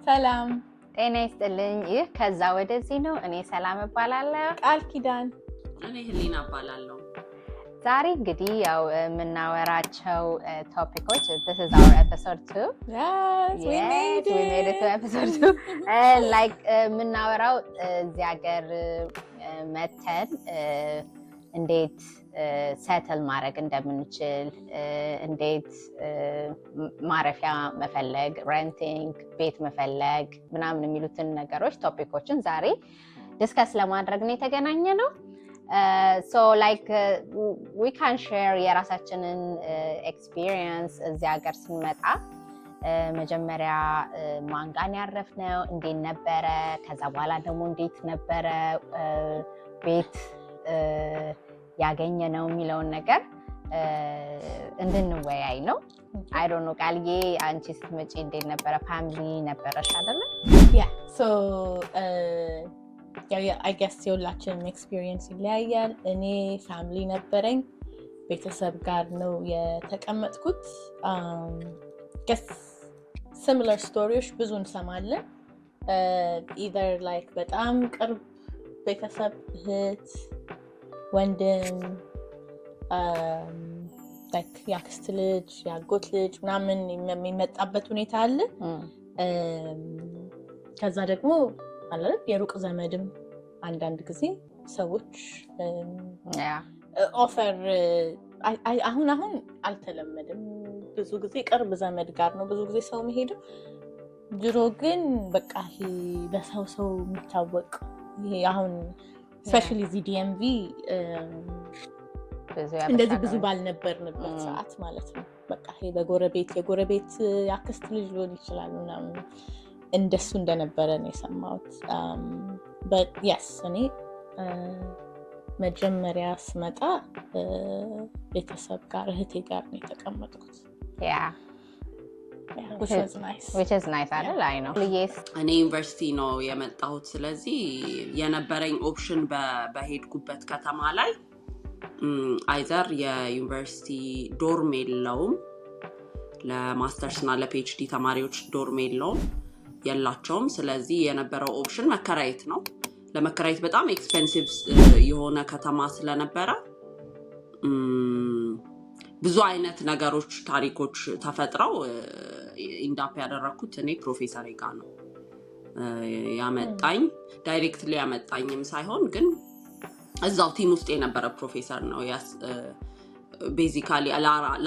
ሰላም። ጤና ይስጥልኝ። ይህ ከዛ ወደዚህ ነው። እኔ ሰላም እባላለሁ። ቃል ኪዳን። እኔ ህሊና እባላለሁ። ዛሬ እንግዲህ ያው የምናወራቸው topic ኦች፣ this is our episode 2. Yes, we Yes, made we made it to it. episode 2. Like የምናወራው እዚህ ሀገር መተን እንዴት settle ማድረግ እንደምንችል፣ እንዴት ማረፊያ መፈለግ፣ renting፣ ቤት መፈለግ ምናምን የሚሉትን ነገሮች፣ topic ኦችን ዛሬ discuss ለማድረግ ነው የተገናኘነው። So like we can share የራሳችንን experience፣ እዚህ ሀገር ስንመጣ መጀመሪያ ማን ጋር ነው ያረፍነው፣ እንዴት ነበረ፣ ከዛ በኋላ ደግሞ እንዴት ነበረ ቤት ያገኘነው የሚለውን ነገር እንድንወያይ ነው። I don't know፣ ቃልዬ፣ አንቺ ስትመጪ እንዴት ነበረ? Family ነበረሽ አይደለ? Yeah, so ያው I guess የሁላችንም experience ይለያያል። እኔ family ነበረኝ፣ ቤተሰብ ጋር ነው የተቀመጥኩት። Guess similar story ዎች ብዙ እንሰማለን። Either like በጣም ቅርብ ቤተሰብ፣ እህት፣ ወንድም፣ like የአክስት ልጅ፣ የአጎት ልጅ ምናምን የሚመጣበት ሁኔታ አለ። ከዛ ደግሞ አለ አይደል የሩቅ ዘመድም አንዳንድ ጊዜ ሰዎች offer። አሁን አሁን አልተለመደም። ብዙ ጊዜ ቅርብ ዘመድ ጋር ነው ብዙ ጊዜ ሰው የሚሄደው። ድሮ ግን በቃ ይሄ በሰው ሰው የሚታወቅ፣ ይሄ አሁን especially እዚህ DMV ብዙ እንደዚህ ብዙ ያበሻ ባልነበርንበት ሰዓት ማለት ነው። በቃ ይሄ በጎረቤት፣ የጎረቤት የአክስት ልጅ ሊሆን ይችላል ምናምን፣ እንደሱ እንደነበረ ነው የሰማሁት። Yes፣ እኔ መጀመሪያ ስመጣ ቤተሰብ ጋር፣ እህቴ ጋር ነው የተቀመጥኩት። Yeah, which was nice. Which is nice አይደል? አይ ነው ልዬስ? እኔ ዩኒቨርሲቲ ነው የመጣሁት። ስለዚህ የነበረኝ option በሄድኩበት ከተማ ላይ either የዩኒቨርሲቲ dorm የለውም፣ ለማስተርስ እና ለ PhD ተማሪዎች dorm የለውም፣ የላቸውም። ስለዚህ የነበረው option መከራየት ነው። ለመከራየት በጣም expensive የሆነ ከተማ ስለነበረ ብዙ አይነት ነገሮች፣ ታሪኮች ተፈጥረው end up ያደረግኩት እኔ ፕሮፌሰሬ ጋ ነው። ያመጣኝ፣ directly ያመጣኝም ሳይሆን ግን እዛው team ውስጥ የነበረ ፕሮፌሰር ነው። Basically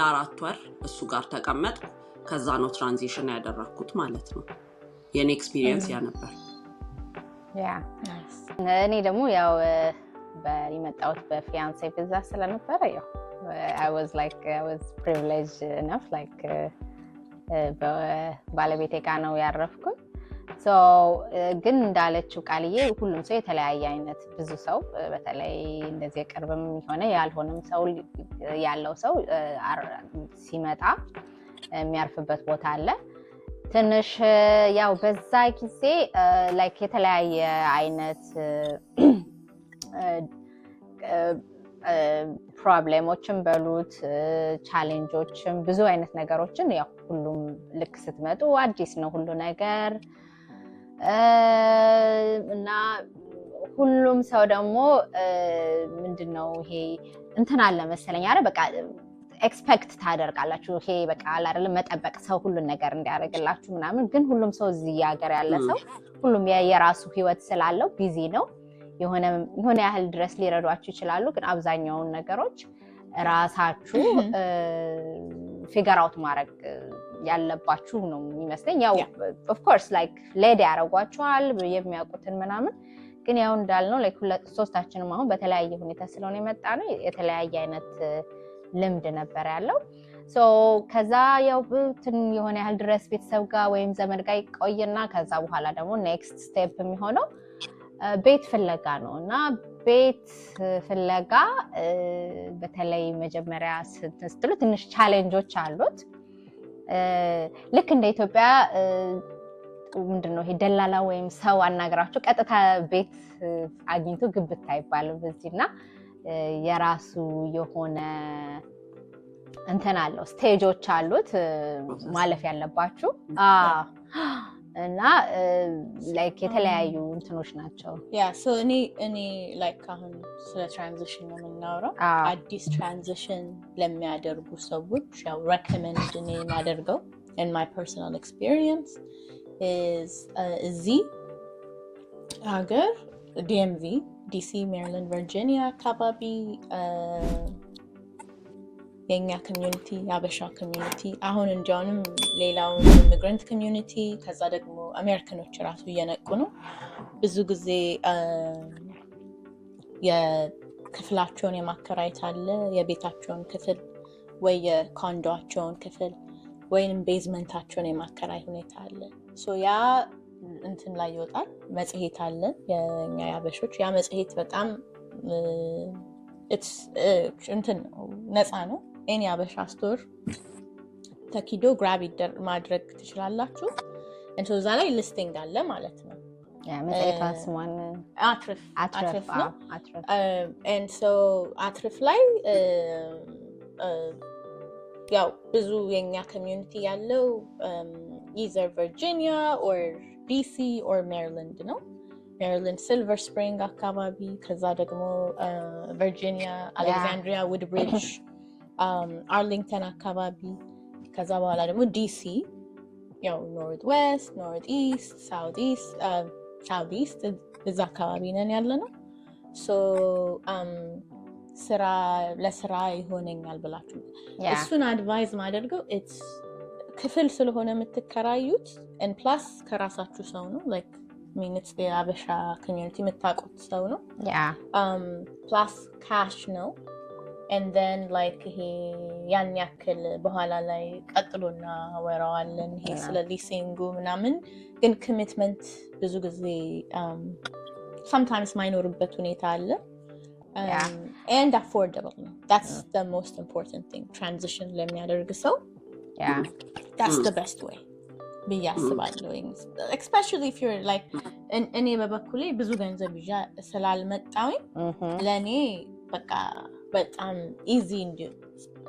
ለ4 ወር እሱ ጋር ተቀመጥኩ። ከዛ ነው transition ያደረግኩት ማለት ነው። የኔ experience ያ ነበር። Nice. እኔ ደግሞ ያው የመጣሁት በ fiancé ቪዛ ስለነበረ ያው I was like I was privileged enough like ባለቤቴ ጋር ነው ያረፍኩት። So ግን እንዳለችው ቃልዬ ሁሉም ሰው የተለያየ አይነት፣ ብዙ ሰው በተለይ እንደዚህ የቅርብም የሆነ ያልሆነም ሰው ያለው ሰው ሲመጣ የሚያርፍበት ቦታ አለ። ትንሽ ያው በዛ ጊዜ like የተለያየ አይነት problem ኦችን በሉት challenge ኦችም ብዙ አይነት ነገሮችን፣ ያው ሁሉም ልክ ስትመጡ አዲስ ነው ሁሉ ነገር እና ሁሉም ሰው ደግሞ ምንድን ነው ይሄ እንትን አለ መሰለኝ አረ በቃ expect ታደርጋላችሁ። ይሄ በቃ አለ አይደለም መጠበቅ፣ ሰው ሁሉን ነገር እንዲያደርግላችሁ ምናምን። ግን ሁሉም ሰው፣ እዚህ ሀገር ያለ ሰው ሁሉም የራሱ ህይወት ስላለው busy ነው። የሆነ ያህል ድረስ ሊረዷችሁ ይችላሉ። ግን አብዛኛውን ነገሮች ራሳችሁ figure out ማድረግ ያለባችሁ ነው የሚመስለኝ። ያው of course like lead ያደርጓችኋል የሚያውቁትን ምናምን። ግን ያው እንዳልነው like ሶስታችንም አሁን በተለያየ ሁኔታ ስለሆነ የመጣነው የተለያየ አይነት ልምድ ነበር ያለው። So ከዛ ያው እንትን የሆነ ያህል ድረስ ቤተሰብ ጋር ወይም ዘመድ ጋር ይቆይና ከዛ በኋላ ደግሞ next step የሚሆነው ቤት ፍለጋ ነው። እና ቤት ፍለጋ በተለይ መጀመሪያ ስትሉ ትንሽ challenge ኦች አሉት። ልክ እንደ ኢትዮጵያ ምንድን ነው ይሄ ደላላ ወይም ሰው አናግራችሁ ቀጥታ ቤት አግኝቶ ግብት አይባልም እዚህ። እና የራሱ የሆነ እንትን አለው፣ stage ኦች አሉት ማለፍ ያለባችሁ። እና like የተለያዩ እንትኖች ናቸው። Yeah, so እኔ like አሁን ስለ transition ነው የምናወራው። አዲስ transition ለሚያደርጉ ሰዎች ያው recommend እኔ የማደርገው in my personal experience is እዚህ ሀገር DMV፣ ዲሲ፣ ሜሪላንድ፣ ቨርጂኒያ አካባቢ የእኛ community፣ የአበሻ community፣ አሁን እንዲያውንም ሌላውን immigrant community፣ ከዛ ደግሞ አሜሪካኖች ራሱ እየነቁ ነው። ብዙ ጊዜ የክፍላቸውን የማከራየት አለ፣ የቤታቸውን ክፍል ወይ የ condo ኣቸውን ክፍል ወይንም basement ኣቸውን የማከራይ ሁኔታ አለ። So ያ እንትን ላይ ይወጣል። መጽሔት አለ የኛ የአበሾች። ያ መጽሔት በጣም እንትን ነው፣ ነፃ ነው። Any አበሻ store ተኪዶ grab ማድረግ ትችላላችሁ። እዛ ላይ listing አለ ማለት ነው። መጽሔቷ ስሟን? አትርፍ። አትረፍ። አትርፍ ነው። አትረፍ። And so አትርፍ ላይ ያው ብዙ የኛ community ያለው either ቨርጂኒያ or ዲሲ or ሜሪላንድ ነው። ሜሪላንድ ሲልቨር ስፕሪንግ አካባቢ፣ ከዛ ደግሞ ቨርጂኒያ አሌክዛንድሪያ፣ ውድብሪጅ፣ አርሊንግተን አካባቢ፣ ከዛ በኋላ ደግሞ ዲሲ ያው north west፣ north east፣ south east እዛ አካባቢ ነን ያለ ነው። So ስራ ለስራ ይሆነኛል ብላችሁ እሱን advise ማደርገው ክፍል ስለሆነ የምትከራዩት፣ plus ከራሳችሁ ሰው ነው፣ like means የአበሻ community የምታውቁት ሰው ነው። Plus cash ነው and then like ይሄ ያን ያክል በኋላ ላይ ቀጥሎ እናወራዋለን ይሄ ስለ leasing ኡ ምናምን፣ ግን commitment ብዙ ጊዜ sometimes ማይኖርበት ሁኔታ አለ and affordable ነው። That's the most important thing transition ለሚያደርግ ሰው። That's the best way ብዬ አስባለሁ። Especially if you're like እኔ በበኩሌ ብዙ ገንዘብ ይዤ ስላልመጣሁኝ ለእኔ በቃ በጣም easy፣ እንዲ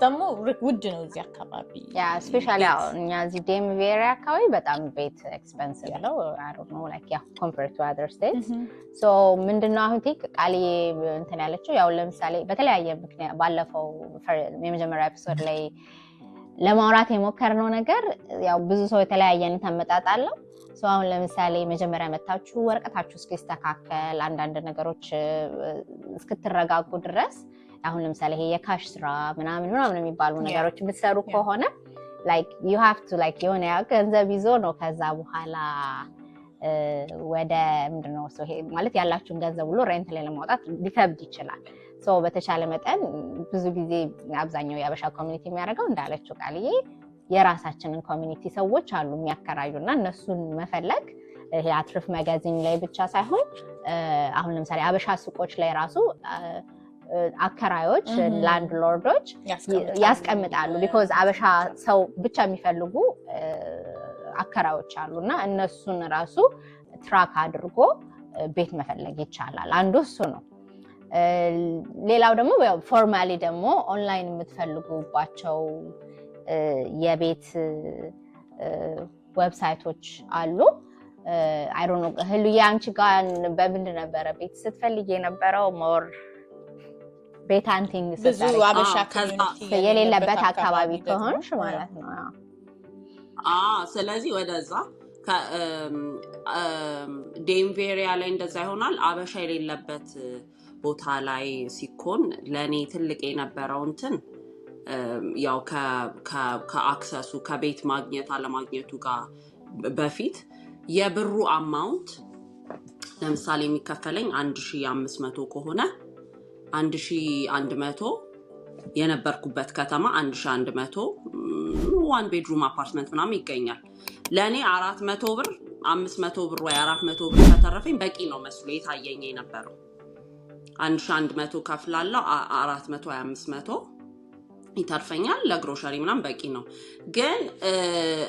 ደግሞ ውድ ነው እዚህ አካባቢ። Yeah, especially እኛ እዚህ DMV area አካባቢ በጣም ቤት expensive ነው። I don't know, like, yeah, compared to other states. So ምንድነው አሁን think ቃልዬ እንትን ያለችው ያው ለምሳሌ በተለያየ ምክንያት ባለፈው የመጀመሪያ episode ላይ ለማውራት የሞከርነው ነገር ያው ብዙ ሰው የተለያየ አይነት አመጣጥ አለው። So አሁን ለምሳሌ መጀመሪያ መታችሁ ወረቀታችሁ እስኪስተካከል፣ አንዳንድ ነገሮች እስክትረጋጉ ድረስ፣ አሁን ለምሳሌ ይሄ የ cash ስራ ምናምን ምናምን የሚባሉ ነገሮች የምትሰሩ ከሆነ like you have to like የሆነ ያህል ገንዘብ ይዞ ነው። ከዛ በኋላ ወደ ምንድነው ይሄ ማለት ያላችሁን ገንዘብ ሁሉ rent ላይ ለማውጣት ሊከብድ ይችላል። So በተቻለ መጠን ብዙ ጊዜ አብዛኛው የአበሻ community የሚያደርገው እንዳለችው ቃልዬ የራሳችንን community ሰዎች አሉ የሚያከራዩ እና እነሱን መፈለግ፣ ይሄ አትርፍ magazine ላይ ብቻ ሳይሆን አሁን ለምሳሌ አበሻ ሱቆች ላይ ራሱ አከራዮች landlord ኦች ያስቀምጣሉ። Because አበሻ ሰው ብቻ የሚፈልጉ አከራዮች አሉ እና እነሱን ራሱ track አድርጎ ቤት መፈለግ ይቻላል። አንዱ እሱ ነው። ሌላው ደግሞ formally ደግሞ ኦንላይን የምትፈልጉባቸው የቤት website ኦች አሉ። I don't know ህሉዬ፣ አንቺ ጋር በምንድን ነበረ ቤት ስትፈልጊ የነበረው? More ቤት hunting ብዙ አበሻ community የሌለበት አካባቢ ከሆንሽ ማለት ነው። ስለዚህ ወደዛ DMV area ላይ እንደዛ ይሆናል። አበሻ የሌለበት ቦታ ላይ ሲኮን ለእኔ ትልቅ የነበረው እንትን ያው ከ access ኡ ከቤት ማግኘት አለማግኘቱ ጋር በፊት የብሩ amount፣ ለምሳሌ የሚከፈለኝ 1500 ከሆነ 1100፣ የነበርኩበት ከተማ 1100 one bedroom apartment ምናምን ይገኛል። ለእኔ 400 ብር፣ 500 ብር ወይ 400 ብር ከተረፈኝ በቂ ነው መስሎ የታየኝ የነበረው። 1100 ከፍላለው፣ 400 ወይ 500 ይተርፈኛል። ለግሮሸሪ ምናምን በቂ ነው። ግን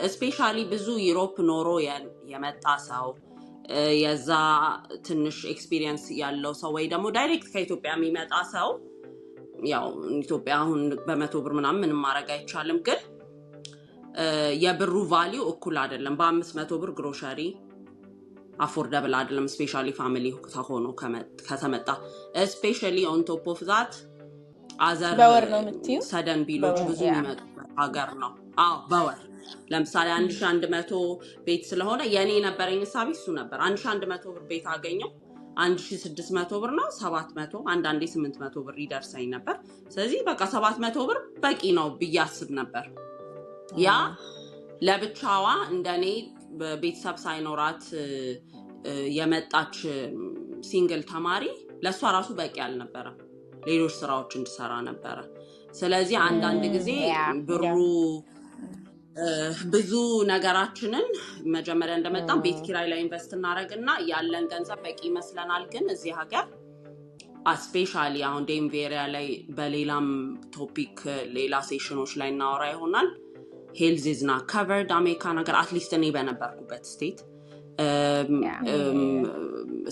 especially ብዙ Europe ኖሮ የመጣ ሰው፣ የዛ ትንሽ experience ያለው ሰው ወይ ደግሞ direct ከኢትዮጵያ የሚመጣ ሰው፣ ያው ኢትዮጵያ አሁን በ100 ብር ምናምን ምንም ማድረግ አይቻልም። ግን የብሩ value እኩል አይደለም። በ500 ብር grocery affordable አይደለም። Especially family ተሆኖ ከተመጣ፣ especially on top of that other በወር ነው የምትዩ? Sudden bill ኦች በወር። ብዙ የሚመጡበት ሀገር ነው። አዎ፣ በወር ለምሳሌ 1100 ቤት ስለሆነ የእኔ የነበረኝ እሳቤ እሱ ነበር። 1100 ብር ቤት አገኘው፣ 1600 ብር ነው፣ 700፣ አንዳንዴ 800 ብር ይደርሰኝ ነበር። ስለዚህ በቃ 700 ብር በቂ ነው ብዬ አስብ ነበር። ያ ለብቻዋ እንደኔ ቤተሰብ ሳይኖራት የመጣች single ተማሪ ለእሷ ራሱ በቂ አልነበረም። ሌሎች ስራዎች እንድሰራ ነበረ። ስለዚህ አንዳንድ ጊዜ ብሩ ብዙ ነገራችንን መጀመሪያ እንደመጣም ቤት ኪራይ ላይ invest እናደርግና ያለን ገንዘብ በቂ ይመስለናል። ግን እዚህ ሀገር especially አሁን DMV area ላይ፣ በሌላም topic ሌላ session ኦች ላይ እናወራ ይሆናል። Health is not covered አሜሪካ ነገር፣ at least እኔ በነበርኩበት state።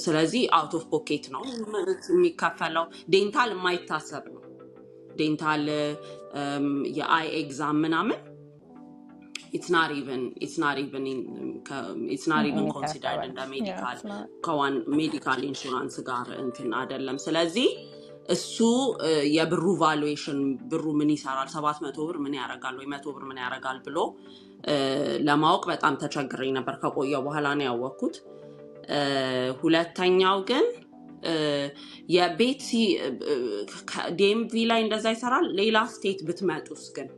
ስለዚህ out of pocket ነው የሚከፈለው። Dental የማይታሰብ ነው። Dental፣ የ eye exam ምናምን it's not even considered እንደ medical ከዋን medical insurance ጋር እንትን አይደለም። ስለዚህ እሱ የብሩ valuation፣ ብሩ ምን ይሰራል፣ 700 ብር ምን ያደርጋል ወይ 100 ብር ምን ያደርጋል ብሎ ለማወቅ በጣም ተቸግሬ ነበር። ከቆየው በኋላ ነው ያወቅኩት። ሁለተኛው ግን የቤት DMV ላይ እንደዛ ይሰራል። ሌላ state ብትመጡስ ግን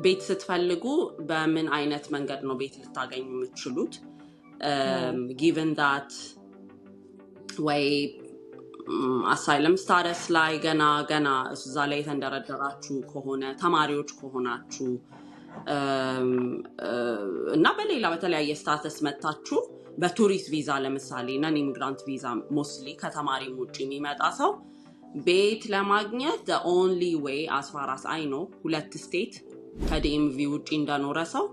ቤት ስትፈልጉ በምን አይነት መንገድ ነው ቤት ልታገኙ የምትችሉት? Given that ወይ asylum status ላይ ገና ገና እዛ ላይ የተንደረደራችሁ ከሆነ፣ ተማሪዎች ከሆናችሁ እና በሌላ በተለያየ status መታችሁ በቱሪስት ቪዛ ለምሳሌ non immigrant visa፣ mostly ከተማሪም ውጭ የሚመጣ ሰው ቤት ለማግኘት only way as far as I know፣ ሁለት state ከ DMV ውጭ እንደኖረ ሰው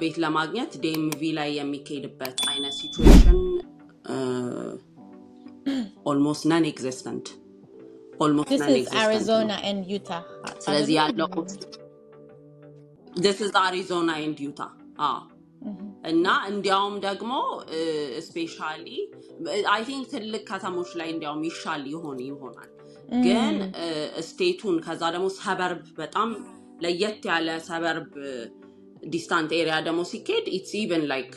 ቤት ለማግኘት DMV ላይ የሚካሄድበት አይነት situation almost non existent, almost This non is existent ነው። Arizona and Utah. ስለዚህ አይደለ? ያለው this is Arizona and Utah፣ አዎ። እና እንዲያውም ደግሞ especially I think ትልቅ ከተሞች ላይ እንዲያውም ይሻል ይሆን ይሆናል፣ ግን state ኡን ከዛ ደግሞ suburb፣ በጣም ለየት ያለ suburb distant area ደግሞ ሲኬድ it's even like,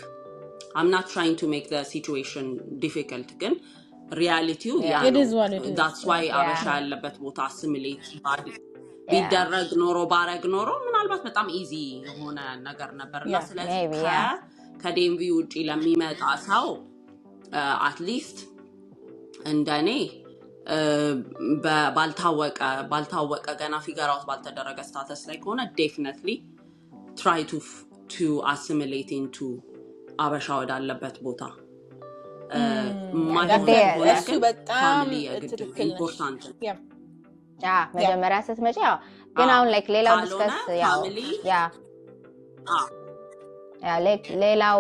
I'm not trying to make situation difficult፣ ግን reality ው ያ It ነው። is what it is. That's why አበሻ ያለበት ቦታ assimilate ቢደረግ ኖሮ፣ ባረግ ኖሮ ምናልባት በጣም easy የሆነ ነገር ነበር። እና ስለዚህ Maybe, yeah. ከ DMV ውጭ ለሚመጣ ሰው at least እንደኔ ባልታወቀ ገና figure out ባልተደረገ status ላይ ከሆነ definitely try to assimilate into አበሻ ወዳለበት ቦታ። የማይሆን ከሆነ እሱ ግን በጣም family የግድ ትክክል ነሽ። Important ነው። Yeah፣ መጀመሪያ ስትመጪ ያው ግን አሁን like ሌላው ካልሆነ discuss ያው family Yeah, like ሌላው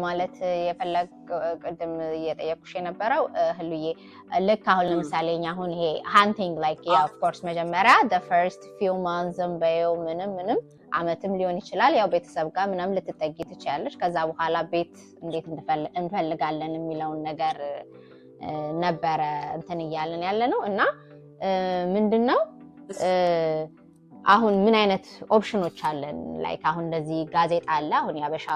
ማለት የፈለግ ቅድም እየጠየኩሽ የነበረው ህሉዬ፣ ልክ አሁን ለምሳሌ እኛ አሁን ይሄ hunting like yeah, of course መጀመሪያ the first few months በይው ምንም ምንም አመትም ሊሆን ይችላል፣ ያው ቤተሰብ ጋር ምናምን ልትጠጊ ትችያለሽ። ከዛ በኋላ ቤት እንዴት እንፈልጋለን የሚለውን ነገር ነበረ እንትን እያለን ያለ ነው። እና ምንድን ነው አሁን ምን አይነት option ኦች አለን? Like አሁን እንደዚህ ጋዜጣ አለ። አሁን የአበሻ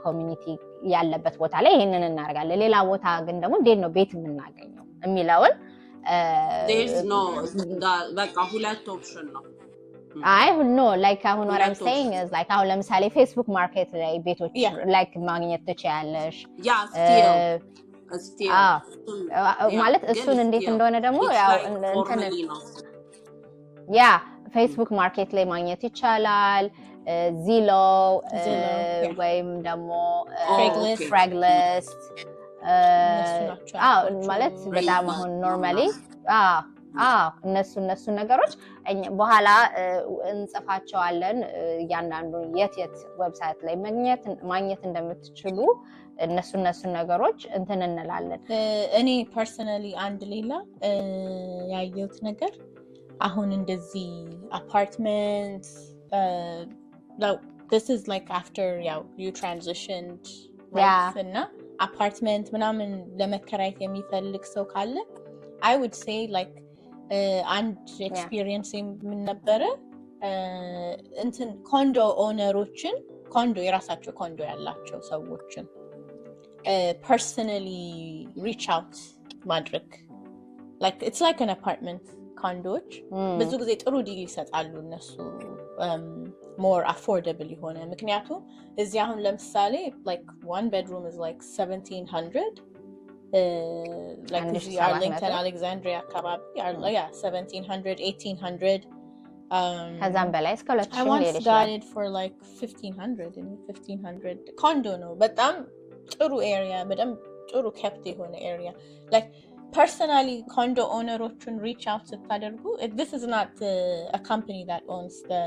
community ያለበት ቦታ ላይ ይሄንን እናደርጋለን። ሌላ ቦታ ግን ደግሞ እንዴት ነው ቤት የምናገኘው የሚለውን There's no በቃ ሁለት option ነው። I know, like አሁን what I'm ሁለት saying option is like አሁን ለምሳሌ Facebook Market ላይ ቤቶች like ማግኘት ትችያለሽ። Yeah, still still ማለት እሱን እንዴት እንደሆነ ደግሞ ያው እንትን ነው። Yeah, Facebook Market ላይ ማግኘት ይቻላል። Zillow Zillow, yeah. ወይም ደግሞ Craigslist. Craigslist። እነሱ ናቸው ያልኳቸው። ማለት በጣም አሁን normally እነሱ ነገሮች በኋላ እንጽፋቸዋለን። እያንዳንዱ የት የት website ላይ ማግኘት እንደምትችሉ እነሱን ነገሮች እንትን እንላለን። እኔ personally አንድ ሌላ ያየሁት ነገር አሁን እንደዚህ apartment This is like after ያው you transitioned, right? እና አፓርትመንት ምናምን ለመከራየት የሚፈልግ ሰው ካለ I would say like አንድ experience ምን ነበረ፣ እንትን condo owner ኦችን፣ condo የራሳቸው condo ያላቸው ሰዎችን personally reach out ማድረግ። Like it's like an apartment፣ condo ዎች ብዙ ጊዜ ጥሩ deal ይሰጣሉ እነሱ፣ more affordable የሆነ። ምክንያቱም እዚህ አሁን ለምሳሌ like one bedroom is like 1700፣ like እዚህ አርሊንግተን አሌክዛንድሪያ አካባቢ፣ yeah, 1700፣ 1800። ከዛም በላይ እስከ 2000 I once got it for like 1500፣ 1500 condo ነው። በጣም ጥሩ area፣ በጣም ጥሩ kept የሆነ area። Like personally condo owner ኦቹን reach out ስታደርጉ፣ this is not a company that owns the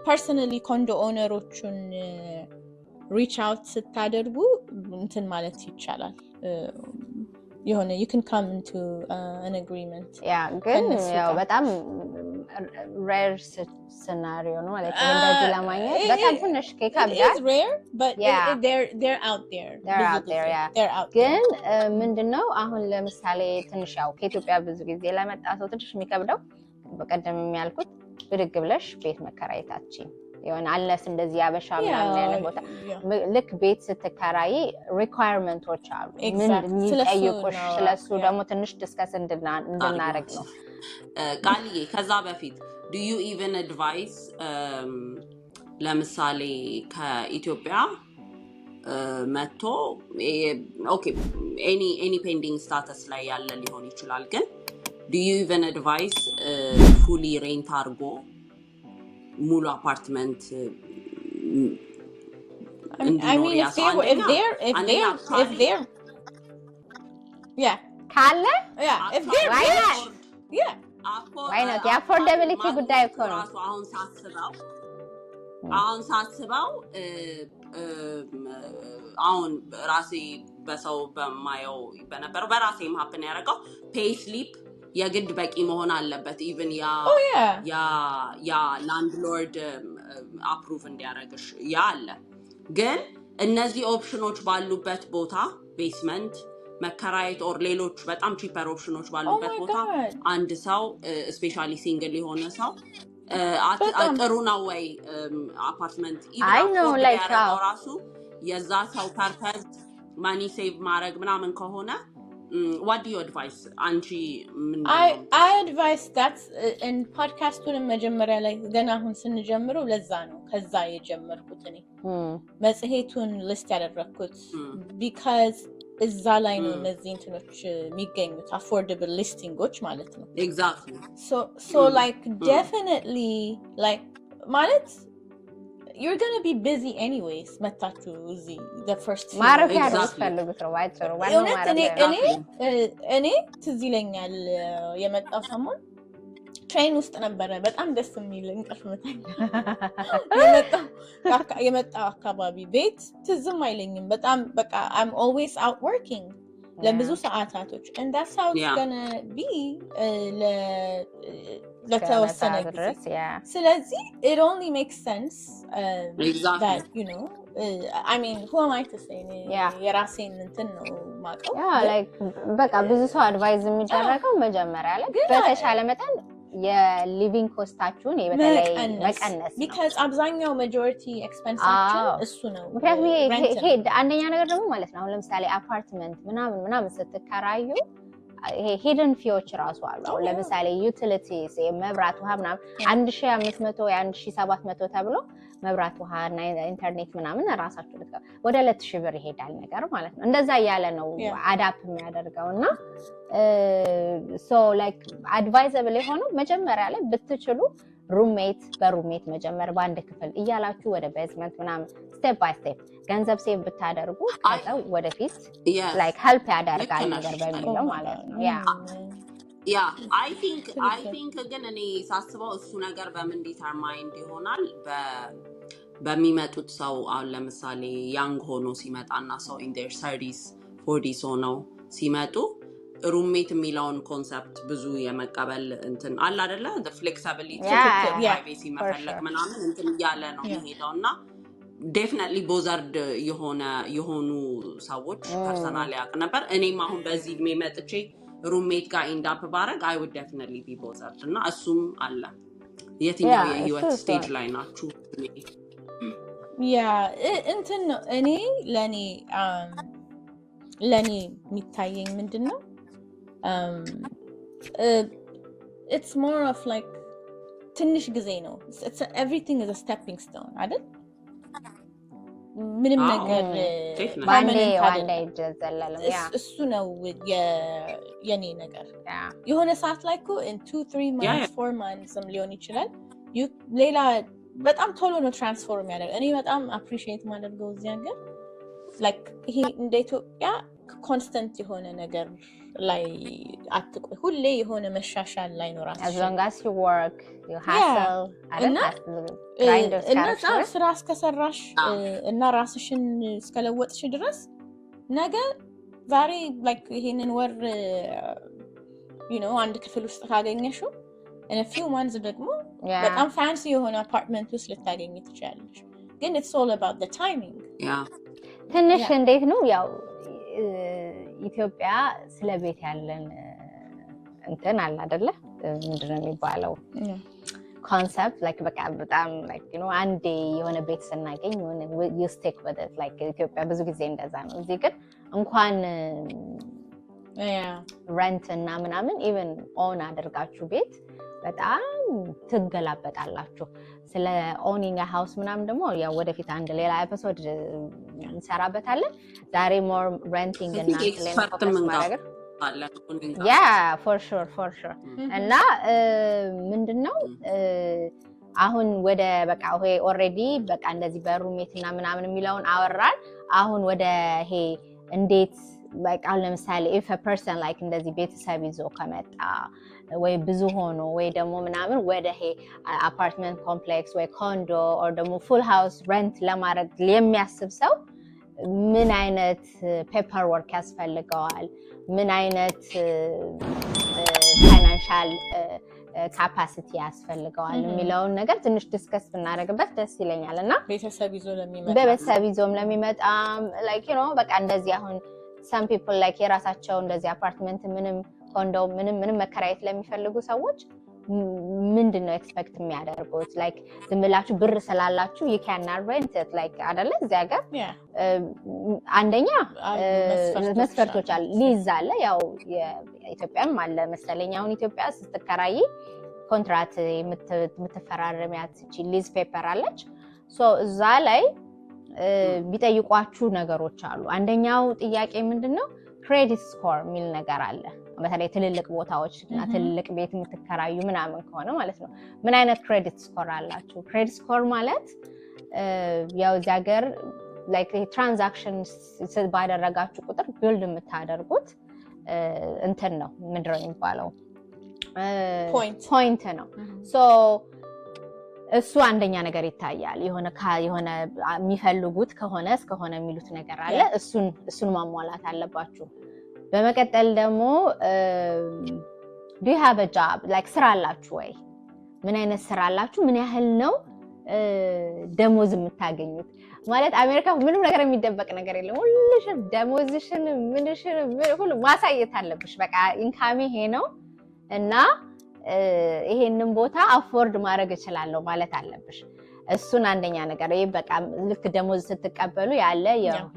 personally condo owner ኦቹን reach out ስታደርጉ እንትን ማለት ይቻላል፣ የሆነ you can come into an agreement። Yeah፣ ግን ያው በጣም rare scenario ነው ማለት ነው። እንደዚህ ለማግኘት በጣም ትንሽ ይከብዳል። ግን ምንድነው አሁን ለምሳሌ ትንሽ ያው ከኢትዮጵያ ብዙ ጊዜ ለመጣ ሰው ትንሽ የሚከብደው በቀደም የሚያልኩት ብድግ ብለሽ ቤት መከራየታችን የሆነ unless እንደዚህ ያበሻ ምናምን አይነት ቦታ ልክ ቤት ስትከራይ requirement ኦች አሉ የሚጠይቁሽ። ስለሱ ደግሞ ትንሽ discuss እንድናደርግ ነው። ቃልዬ፣ ከዛ በፊት do you even advise ለምሳሌ ከኢትዮጵያ መጥቶ፣ okay, any pending status ላይ ያለ ሊሆን ይችላል፣ ግን do you even advise fully rent አድርጎ ሙሉ አፓርትመንት እንዲኖር ያ ሰው? አንደኛ ካለ why not? የ affordability ጉዳይ እኮ ነው። ራሱ አሁን ሳስበው አሁን ራሴ በሰው በማየው በነበረው በራሴም happen ያደረገው pay slip የግድ በቂ መሆን አለበት። Even ያ landlord approve እንዲያደርግሽ ያ አለ። ግን እነዚህ ኦፕሽኖች ባሉበት ቦታ፣ basement መከራየት or ሌሎች በጣም cheaper option ኦች ባሉበት ቦታ አንድ ሰው፣ especially single የሆነ ሰው ጥሩ ነው ወይ አፓርትመንት ያደረገው? ራሱ የዛ ሰው purpose money save ማድረግ ምናምን ከሆነ what do you advise አንቺ? I advise that ፖድካስቱንም መጀመሪያ ላይ ገና አሁን ስንጀምረው ለዛ ነው ከዛ የጀመርኩት፣ እኔ መጽሔቱን list ያደረግኩት፣ because እዛ ላይ ነው እነዚህ እንትኖች የሚገኙት፣ affordable listing ኦች ማለት ነው። So like definitely like ማለት you're gonna be busy anyways መታችሁ እዚህ the first ማረፊያ ነው የምትፈልጉት ነው ባጭሩ። እውነት እኔ ትዝ ይለኛል የመጣው ሰሞን train ውስጥ ነበረ በጣም ደስ የሚል እንቅልፍ ምተኛ። የመጣው አካባቢ ቤት ትዝም አይለኝም። በጣም በቃ I'm always out working ለብዙ ሰዓታቶች and that's how it's gonna be ለተወሰነ ጊዜ። ስለዚህ it only makes sense that I mean, who am I to say? የራሴን እንትን ነው ማቀው። በቃ ብዙ ሰው advise የሚደረገው መጀመሪያ ላይ በተሻለ መጠን የ living cost ኣችሁን በተለይ መቀነስ። Because አብዛኛው majority expense ኣችን እሱ ነው። ምክንያቱም ይሄ አንደኛ ነገር ደግሞ ማለት ነው አሁን ለምሳሌ አፓርትመንት ምናምን ምናምን ስትከራዩ ይሄ hidden fee ዎች ራሱ አሉ። አሁን ለምሳሌ utilities፣ መብራት፣ ውሃ ምናምን 1500 ወይ 1700 ተብሎ መብራት፣ ውሃ እና ኢንተርኔት ምናምን ራሳችሁ ወደ 2000 ብር ይሄዳል ነገር ማለት ነው። እንደዛ እያለ ነው add up የሚያደርገው። እና so like advisable የሆነው መጀመሪያ ላይ ብትችሉ roommate በ roommate መጀመር፣ በአንድ ክፍል እያላችሁ ወደ basement ምናምን step by step ገንዘብ save ብታደርጉ ከዛ ወደፊት like help ያደርጋል ነገር በሚለው ማለት ነው። Yeah. Yeah, I think ግን እኔ ሳስበው እሱ ነገር በምን determined ይሆናል? በሚመጡት ሰው። አሁን ለምሳሌ young ሆኖ ሲመጣ እና ሰው in their 30s, 40s ሆነው ሲመጡ Roommate የሚለውን concept ብዙ የመቀበል እንትን አለ አደለ? Flexibility፣ privacy መፈለግ ምናምን እንትን እያለ ነው የሚሄደው። እና definitely bothered የሆኑ ሰዎች personally ያውቅ ነበር። እኔም አሁን በዚህ እድሜ መጥቼ roommate ጋር end up ባረግ I would definitely be bothered። እና እሱም አለ። የትኛው የህይወት stage ላይ ናችሁ? Yeah፣ እንትን ነው፣ እኔ ለእኔ የሚታየኝ ምንድን ነው፣ it's more of like ትንሽ ጊዜ ነው። Everything is stepping stone አይደል? ምንም ነገር permanent። እሱ ነው የኔ ነገር። የሆነ ሰዓት ላይ እኮ 2, 3 months, 4 months ም ሊሆን ይችላል፣ ሌላ በጣም ቶሎ ነው transform ያደርግ። እኔ በጣም appreciate ማደርገው እዚህ ሀገር like ይሄ እንደ ኢትዮጵያ constant የሆነ ነገር ላይ አትቆይ፣ ሁሌ የሆነ መሻሻል ላይ ነው። ራስሽ እና ስራ እስከሰራሽ እና ራስሽን እስከለወጥሽ ድረስ ነገ ዛሬ like ይሄንን ወር አንድ ክፍል ውስጥ ካገኘሽው few months ደግሞ በጣም fancy የሆነ አፓርትመንት ውስጥ ልታገኝ ትችላለሽ። ግን it's all about the timing። ትንሽ እንዴት ነው፣ ያው ኢትዮጵያ ስለ ቤት ያለን እንትን አለ አይደለ? ምንድነው የሚባለው concept፣ like በቃ በጣም like አንዴ የሆነ ቤት ስናገኝ የሆነ you stick with it። Like ኢትዮጵያ ብዙ ጊዜ እንደዛ ነው። እዚህ ግን እንኳን rent እና ምናምን even own አድርጋችሁ ቤት በጣም ትገላበጣላችሁ። ስለ owning house ምናምን ደግሞ ያው ወደፊት አንድ ሌላ episode እንሰራበታለን። ዛሬ more renting እና focus ማድረግ። Yeah, for sure, for sure። እና ምንድነው አሁን ወደ በቃ ይሄ already በቃ እንደዚህ በ roommate እና ምናምን የሚለውን አወራን። አሁን ወደ ይሄ እንዴት በቃ አሁን ለምሳሌ if person like እንደዚህ ቤተሰብ ይዞ ከመጣ ወይ ብዙ ሆኖ ወይ ደግሞ ምናምን ወደ ይሄ apartment complex ወይ condo or ደግሞ full house rent ለማድረግ የሚያስብ ሰው ምን አይነት paper work ያስፈልገዋል? ምን አይነት financial capacity ያስፈልገዋል የሚለውን ነገር ትንሽ discuss ብናደርግበት ደስ ይለኛል። እና ቤተሰብ ይዞ ለሚመጣ በቤተሰብ ይዞም ለሚመጣም like በቃ እንደዚህ አሁን some people like የራሳቸው እንደዚህ አፓርትመንት ምንም condo ምንም ምንም መከራየት ለሚፈልጉ ሰዎች ምንድን ነው expect የሚያደርጉት? Like ዝም ብላችሁ ብር ስላላችሁ ዩ ካን ናት ሬንት ላይክ አይደለ? እዚህ ሀገር አንደኛ መስፈርቶች አለ፣ ሊዝ አለ። ያው ኢትዮጵያም አለ መሰለኝ። አሁን ኢትዮጵያ ስትከራይ ኮንትራት የምትፈራረሚያት lease paper አለች። እዛ ላይ ቢጠይቋችሁ ነገሮች አሉ። አንደኛው ጥያቄ ምንድን ነው? Credit score የሚል ነገር አለ። በተለይ ትልልቅ ቦታዎች እና ትልልቅ ቤት የምትከራዩ ምናምን ከሆነ ማለት ነው። ምን አይነት credit score አላችሁ? Credit score ማለት ያው እዚህ ሀገር transaction ባደረጋችሁ ቁጥር build የምታደርጉት እንትን ነው፣ ምንድነው የሚባለው፣ point ነው። እሱ አንደኛ ነገር ይታያል። የሆነ የሚፈልጉት ከሆነ እስከሆነ የሚሉት ነገር አለ። እሱን ማሟላት አለባችሁ። በመቀጠል ደግሞ do you have job፣ like ስራ አላችሁ ወይ? ምን አይነት ስራ አላችሁ? ምን ያህል ነው ደሞዝ የምታገኙት? ማለት አሜሪካ ምንም ነገር የሚደበቅ ነገር የለም። ሁልሽን ደሞዝሽን ምንሽን ሁሉ ማሳየት አለብሽ። በቃ income ኤ ይሄ ነው እና ይሄንን ቦታ afford ማድረግ እችላለሁ ማለት አለብሽ። እሱን አንደኛ ነገር። ይህ በቃ ልክ ደሞዝ ስትቀበሉ ያለ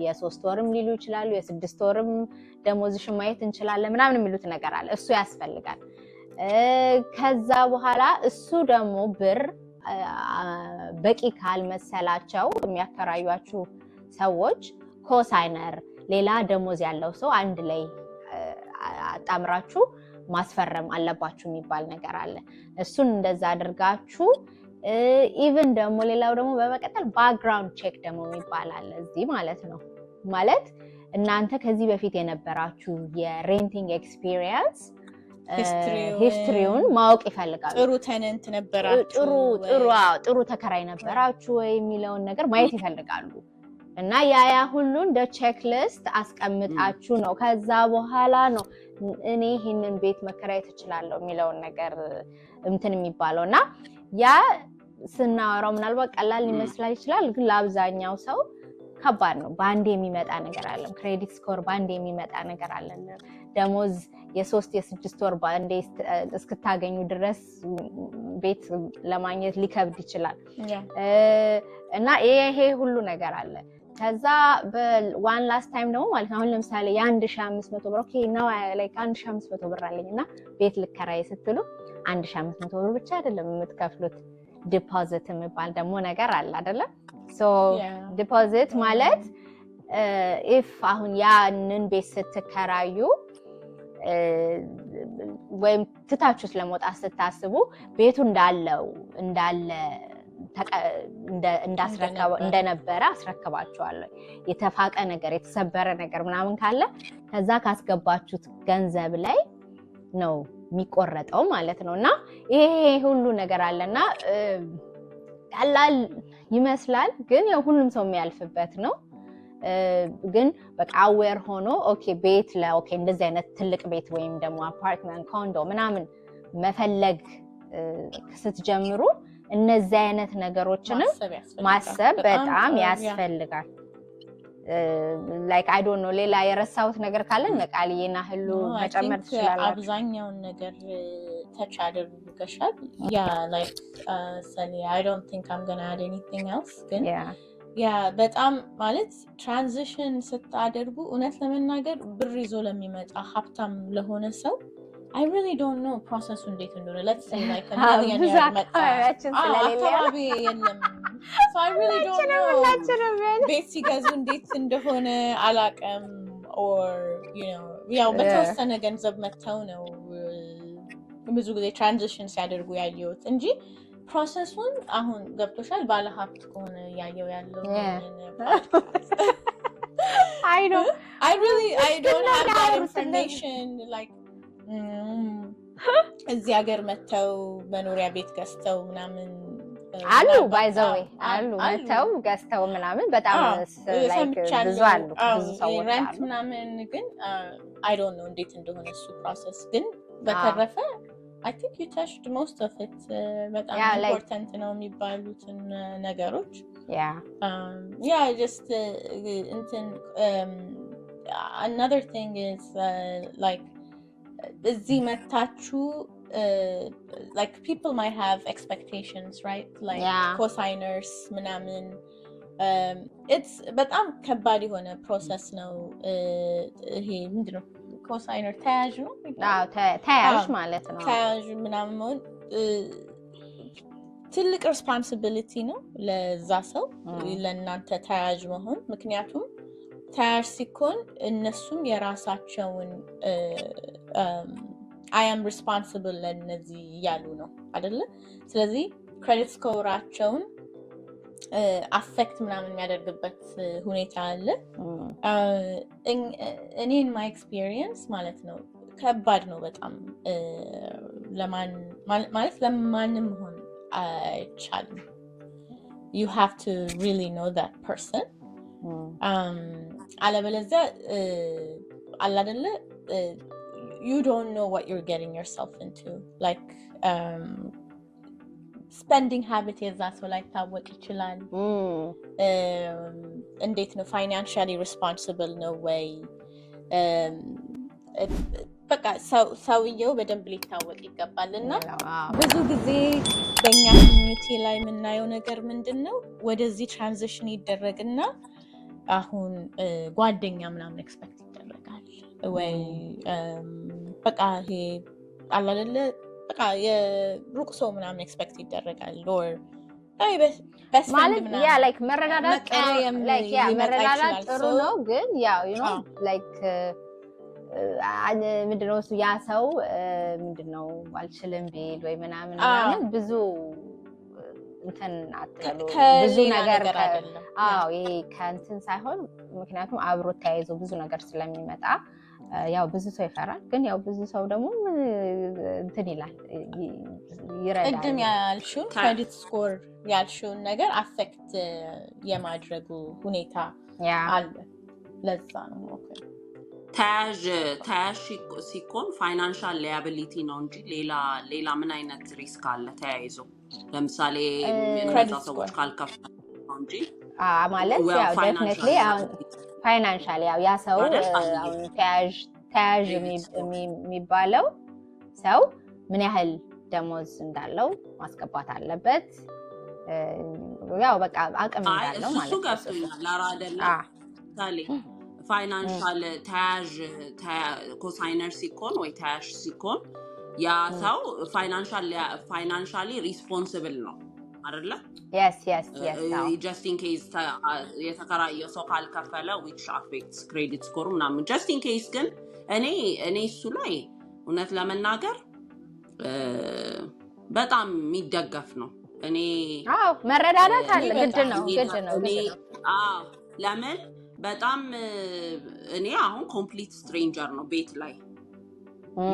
የ3 ወርም ሊሉ ይችላሉ፣ የ6 ወርም ደሞዝሽን ማየት እንችላለን ምናምን የሚሉት ነገር አለ። እሱ ያስፈልጋል። ከዛ በኋላ እሱ ደግሞ ብር በቂ ካልመሰላቸው የሚያከራዩአችሁ ሰዎች cosigner፣ ሌላ ደሞዝ ያለው ሰው አንድ ላይ አጣምራችሁ ማስፈረም አለባችሁ የሚባል ነገር አለ። እሱን እንደዛ አድርጋችሁ even ደግሞ ሌላው ደግሞ በመቀጠል background check ደግሞ የሚባል አለ እዚህ ማለት ነው። ማለት እናንተ ከዚህ በፊት የነበራችሁ የ renting experience history ውን ማወቅ ይፈልጋሉ። ጥሩ tenant ነበራችሁ? ጥሩ ጥሩ ጥሩ ተከራይ ነበራችሁ ወይ የሚለውን ነገር ማየት ይፈልጋሉ። እና ያ ሁሉ እንደ checklist አስቀምጣችሁ ነው፣ ከዛ በኋላ ነው እኔ ይህንን ቤት መከራየት እችላለሁ የሚለውን ነገር እንትን የሚባለው። እና ያ ስናወራው ምናልባት ቀላል ሊመስላ ይችላል፣ ግን ለአብዛኛው ሰው ከባድ ነው። በአንዴ የሚመጣ ነገር አይደለም። Credit score በአንዴ የሚመጣ ነገር አይደለም። ደሞዝ የ3 የ6 ወር በአንዴ እስክታገኙ ድረስ ቤት ለማግኘት ሊከብድ ይችላል። እና ይሄ ሁሉ ነገር አለ። ከዛ በ one last time ደግሞ ማለት ነው፣ አሁን ለምሳሌ የ1500 ብር፣ okay, now like 1500 ብር አለኝ እና ቤት ልከራይ ስትሉ 1500 ብር ብቻ አይደለም የምትከፍሉት። Deposit የሚባል ደግሞ ነገር አለ አይደለም? So deposit ማለት if አሁን ያንን ቤት ስትከራዩ ወይም ትታችሁት ለመውጣት ስታስቡ ቤቱ እንዳለው እንዳለ እንደነበረ አስረክባችኋለሁ። የተፋቀ ነገር፣ የተሰበረ ነገር ምናምን ካለ ከዛ ካስገባችሁት ገንዘብ ላይ ነው የሚቆረጠው ማለት ነው። እና ይሄ ሁሉ ነገር አለ እና ቀላል ይመስላል፣ ግን ያው ሁሉም ሰው የሚያልፍበት ነው። ግን በቃ aware ሆኖ okay ቤት ለ okay እንደዚህ አይነት ትልቅ ቤት ወይም ደግሞ apartment፣ condo ምናምን መፈለግ ስትጀምሩ እነዚህ አይነት ነገሮችንም ማሰብ በጣም ያስፈልጋል። Like, I don't know፣ ሌላ የረሳሁት ነገር ካለ ቃልዬና ህሉ መጨመር ትችላላችሁ። አብዛኛውን ነገር touch አድርገሻል። Yeah, like ሰኒ፣ I don't think I'm gonna add anything else። ግን yeah፣ በጣም ማለት transition ስታደርጉ እውነት ለመናገር ብር ይዞ ለሚመጣ፣ ሀብታም ለሆነ ሰው I really don't know process ኡ እንዴት እንደሆነ። Let's say like ብዙ አካባቢያችን ስለሌለ አካባቢ የለም። So I really don't know ቤት ሲገዙ እንዴት እንደሆነ አላውቅም። Or ያው በተወሰነ ገንዘብ መጥተው ነው ብዙ ጊዜ transition ሲያደርጉ ያየሁት እንጂ process ኡን አሁን ገብቶሻል። ባለ ሀብት ከሆነ እያየው ያለው I know. I really, I don't have that information, like እዚህ ሀገር መጥተው መኖሪያ ቤት ገዝተው ምናምን አሉ፣ by the way አሉ፣ መተው ገዝተው ምናምን በጣም ብዙ አሉ፣ ብዙ ሰዎች rent አሉ። ምናምን ግን I don't know እንዴት እንደሆነ እሱ process። ግን በተረፈ I think you touched most of it፣ በጣም important ነው የሚባሉትን ነገሮች። Yeah, just እንትን another thing is like እዚህ መታችሁ like people might have expectations, right? Like cosigners ምናምን። It's በጣም ከባድ የሆነ process ነው። ይሄ ምንድን ነው፣ cosigner ተያዥ ነው? ተያዥ ማለት ነው። ተያዥ ምናምን መሆን ትልቅ responsibility ነው ለዛ ሰው ለእናንተ ተያዥ መሆን። ምክንያቱም ተያዥ ሲኮን እነሱም የራሳቸውን I am responsible ለእነዚህ እያሉ ነው አይደለ? ስለዚህ credit score ኣቸውን affect ምናምን የሚያደርግበት ሁኔታ አለ። እኔ in my experience ማለት ነው ከባድ ነው በጣም፣ ማለት ለማንም መሆን አይቻልም። You have to really know that person። አለበለዚያ አለ አይደለ you don't know what you're getting yourself into። Like spending habit የዛ ሰው ላይታወቅ ይችላል። እንዴት ነው፣ financially responsible ነው ወይ? በቃ ሰውየው በደንብ ሊታወቅ ይገባል። እና ብዙ ጊዜ በእኛ community ላይ የምናየው ነገር ምንድን ነው፣ ወደዚህ transition ይደረግና አሁን ጓደኛ ምናምን expect ይደረጋል ወይ በቃ ይሄ አለ አይደለ በቃ የሩቅ ሰው ምናምን expect ይደረጋል or ማለት yeah, like መረዳዳት ጥሩ ነው፣ ግን ያው like ምንድነው እሱ ያ ሰው ምንድነው አልችልም ቢል ወይ ምናምን ምናምን ብዙ እንትን አትበሉ። ብዙ ነገር፣ አዎ፣ ይሄ ከእንትን ሳይሆን ምክንያቱም አብሮ ተያይዞ ብዙ ነገር ስለሚመጣ ያው ብዙ ሰው ይፈራል፣ ግን ያው ብዙ ሰው ደግሞ እንትን ይላል፣ ይረዳል። ቅድም ያልሽውን credit score ያልሽውን ነገር affect የማድረጉ ሁኔታ አለ። ለዛ ነው፣ okay። ተያዥ ሲኮን financial liability ነው እንጂ ሌላ ምን አይነት risk አለ ተያይዞ? ለምሳሌ እነዛ ሰዎች ካልከፈሉ ነው እንጂ ማለት ያው definitely financial ያው ያ ሰው አሁን ተያዥ የሚባለው ሰው ምን ያህል ደሞዝ እንዳለው ማስገባት አለበት። ያው በቃ አቅም እንዳለው ማለት ነው። እሱ ገብቶኛል። ላራ አይደለም፣ ምሳሌ financial ተያዥ cosigner ሲኮን ወይ ተያዥ ሲኮን ያ ሰው financially responsible ነው አይደለ? Yes. Just in case የተከራየው ሰው ካልከፈለ which affects credit score ምናምን just in case። ግን እኔ እሱ ላይ እውነት ለመናገር በጣም የሚደገፍ ነው። እኔ መረዳዳት አለ፣ ግድ ነው፣ ግድ ነው። ለምን በጣም እኔ አሁን complete stranger ነው ቤት ላይ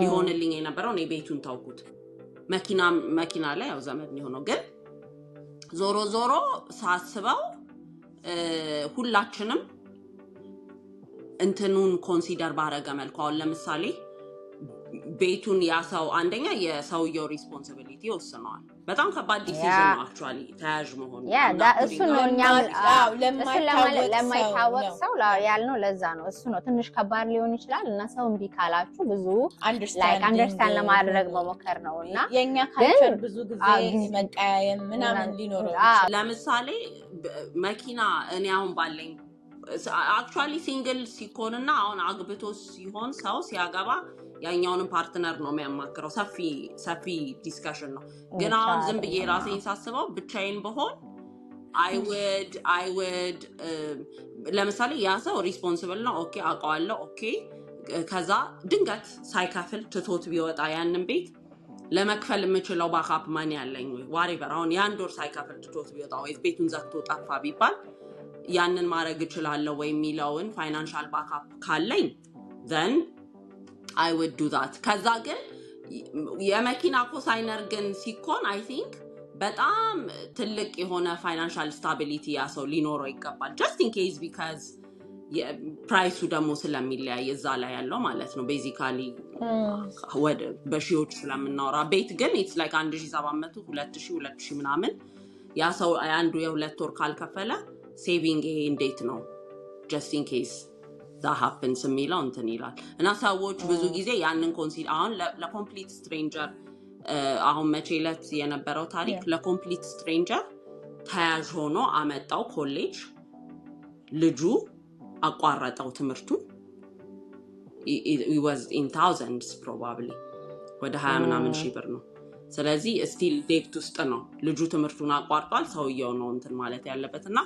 ሊሆንልኝ የነበረው። እኔ ቤቱን ታውኩት፣ መኪና ላይ ያው ዘመድ የሆነው፣ ግን ዞሮ ዞሮ ሳስበው ሁላችንም እንትኑን consider ባረገ መልኩ አሁን ለምሳሌ ቤቱን ያ ሰው አንደኛ የሰውየው responsibility ይወስነዋል። በጣም ከባድ decision ነው actually ተያዥ መሆኑ። እሱ ነው እኛም ለማይታወቅ ሰው ያልነው ለዛ ነው። እሱ ነው ትንሽ ከባድ ሊሆን ይችላል እና ሰው እምቢ ካላችሁ ብዙ understand ለማድረግ መሞከር ነው እና የእኛ culture ብዙ ጊዜ መቀያየም ምናምን ሊኖረው። ለምሳሌ መኪና እኔ አሁን ባለኝ actually single ሲኮንና አሁን አግብቶ ሲሆን ሰው ሲያገባ ያኛውንም partner ነው የሚያማክረው። ሰፊ ሰፊ discussion ነው። ግን አሁን ዝም ብዬ ራሴን ሳስበው ብቻዬን ብሆን I would ለምሳሌ ያ ሰው responsible ነው፣ okay አውቀዋለሁ፣ okay። ከዛ ድንገት ሳይከፍል ትቶት ቢወጣ ያንን ቤት ለመክፈል የምችለው backup money ያለኝ ወይ whatever፣ አሁን የአንድ ወር ሳይከፍል ትቶት ቢወጣ ወይ ቤቱን ዘግቶ ጠፋ ቢባል ያንን ማድረግ እችላለሁ ወይ የሚለውን financial backup ካለኝ then I would do that። ከዛ ግን የመኪና cosigner ግን ሲኮን I think በጣም ትልቅ የሆነ financial stability ያ ሰው ሊኖረው ይገባል። Just in case, because price ኡ ደግሞ ስለሚለያይ እዛ ላይ ያለው ማለት ነው። Basically ወደ በሺዎች ስለምናወራ ቤት ግን it's like 1700፣ 2000፣ 2000 ምናምን። ያ ሰው አንዱ የ2 ወር ካልከፈለ saving ይሄ እንዴት ነው just in case that happens የሚለው እንትን ይላል። እና ሰዎች ብዙ ጊዜ ያንን አሁን ለ complete stranger አሁን መቼ ዕለት የነበረው ታሪክ ለ complete stranger ተያዥ ሆኖ አመጣው ኮሌጅ፣ ልጁ አቋረጠው ትምህርቱን። Was in thousands, probably ወደ 20 ምናምን ሺህ ብር ነው። ስለዚህ still debt ውስጥ ነው ልጁ። ትምህርቱን አቋርጧል። ሰውየው ነው እንትን ማለት ያለበት። እና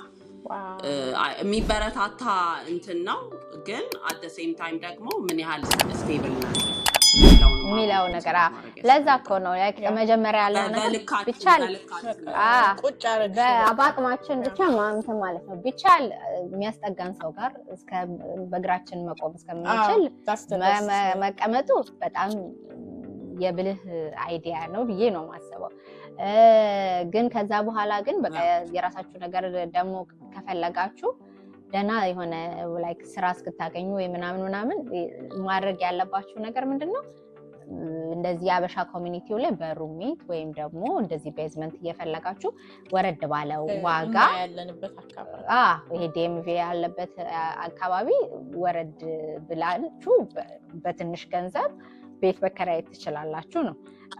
የሚበረታታ እንትን ነው፣ ግን at same time ደግሞ ምን ያህል stable ነው የሚለው ነገር ለዛ እኮ ነው መጀመሪያ ያለው ነገር ቢቻል በአቅማችን ብቻ እንትን ማለት ነው። ቢቻል የሚያስጠጋን ሰው ጋር በእግራችን መቆም እስከምንችል መቀመጡ በጣም የብልህ idea ነው ብዬ ነው የማስበው። ግን ከዛ በኋላ ግን በቃ የራሳችሁ ነገር ደግሞ ከፈለጋችሁ ደህና የሆነ like ስራ እስክታገኙ ወይ ምናምን ምናምን ማድረግ ያለባችሁ ነገር ምንድን ነው? እንደዚህ የአበሻ community ው ላይ በ roommate ወይም ደግሞ እንደዚህ basement እየፈለጋችሁ ወረድ ባለው ዋጋ ያለንበት አካባቢ። ይሄ DMV ያለበት አካባቢ ወረድ ብላችሁ በትንሽ ገንዘብ ቤት መከራየት ትችላላችሁ ነው።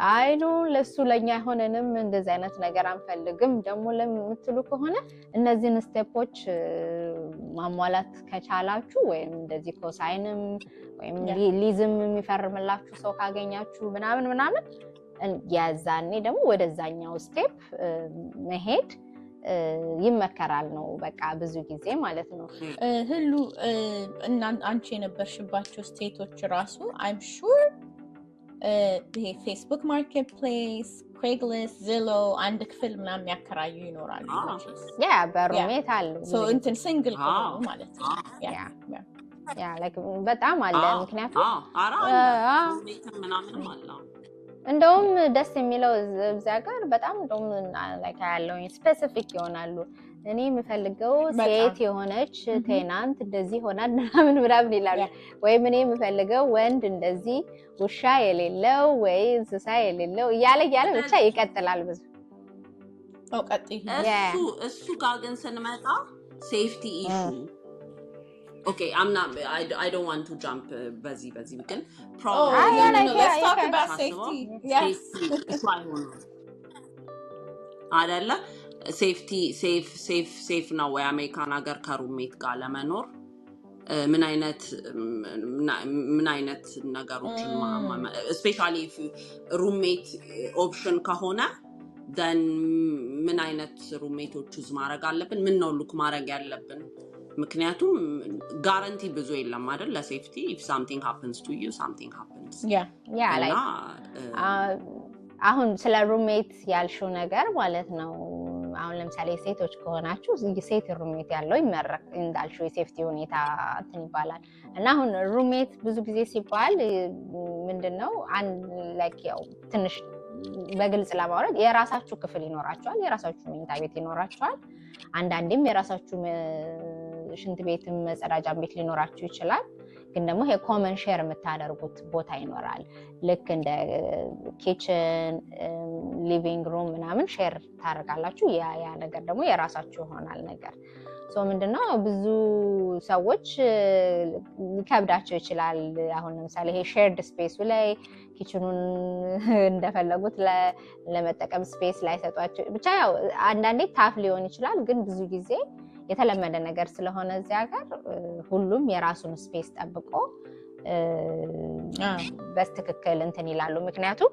አይ no፣ ለሱ ለእኛ አይሆነንም፣ እንደዚህ አይነት ነገር አንፈልግም ደግሞ ለምትሉ ከሆነ እነዚህን step ኦች ማሟላት ከቻላችሁ ወይም እንደዚህ cosign ም ወይም ሊዝም የሚፈርምላችሁ ሰው ካገኛችሁ ምናምን ምናምን የዛኔ ደግሞ ወደዛኛው step መሄድ ይመከራል ነው በቃ ብዙ ጊዜ ማለት ነው። ህሉ እና አንቺ የነበርሽባቸው state ኦች ራሱ I'm sure ይሄ Facebook Marketplace፣ Craigslist፣ Zillow አንድ ክፍል ምናምን የሚያከራዩ ይኖራሉ። Yeah፣ በ roommate አሉ። እንትን single ከሆኑ ማለት ነው። Yeah, like በጣም አለ። ምክንያቱም ኧረ አለ፣ roommate ም ምናምንም አለ። እንደውም ደስ የሚለው እዚያ ጋር በጣም እንደውም like ያለው specific ይሆናሉ። እኔ የምፈልገው ሴት የሆነች tenant እንደዚህ ሆናል ምናምን ምናምን ይላሉ። ወይም እኔ የምፈልገው ወንድ እንደዚህ ውሻ የሌለው ወይ እንስሳ የሌለው እያለ እያለ ብቻ ይቀጥላል ብዙ። እሱ ጋር ግን ስንመጣ safety issue, okay, አምና I don't want to jump በዚህ ግን አይሆንም አደለ? Safety safe safe safe ነው ወይ አሜሪካን ሀገር ከ roommate ጋር ለመኖር? ምን አይነት ነገሮችን especially roommate option ከሆነ then ምን አይነት roommate ኦች choose ማድረግ አለብን? ምን ነው look ማድረግ ያለብን? ምክንያቱም guarantee ብዙ የለም አይደል ለ safety? If something happens to you, something happens. Yeah, like አሁን ስለ roommate ያልሽው ነገር ማለት ነው። አሁን ለምሳሌ ሴቶች ከሆናችሁ ሴት roommate ያለው ይመረቅ እንዳልሽው የ safety ሁኔታ እንትን ይባላል። እና አሁን roommate ብዙ ጊዜ ሲባል ምንድን ነው፣ like ያው ትንሽ በግልጽ ለማውራት የራሳችሁ ክፍል ይኖራችኋል፣ የራሳችሁ መኝታ ቤት ይኖራችኋል። አንዳንዴም የራሳችሁ ሽንት ቤትም መጸዳጃ ቤት ሊኖራችሁ ይችላል። ግን ደግሞ ይሄ common share የምታደርጉት ቦታ ይኖራል። ልክ እንደ kitchen፣ living room ምናምን share ታደርጋላችሁ። ያ ነገር ደግሞ የራሳችሁ ይሆናል ነገር። So ምንድነው፣ ብዙ ሰዎች ሊከብዳቸው ይችላል። አሁን ለምሳሌ ይሄ shared space ኡ ላይ kitchen ኑን እንደፈለጉት ለመጠቀም space ላይሰጧቸው፣ ብቻ ያው አንዳንዴ tough ሊሆን ይችላል። ግን ብዙ ጊዜ የተለመደ ነገር ስለሆነ እዚህ ሀገር ሁሉም የራሱን space ጠብቆ በትክክል እንትን ይላሉ። ምክንያቱም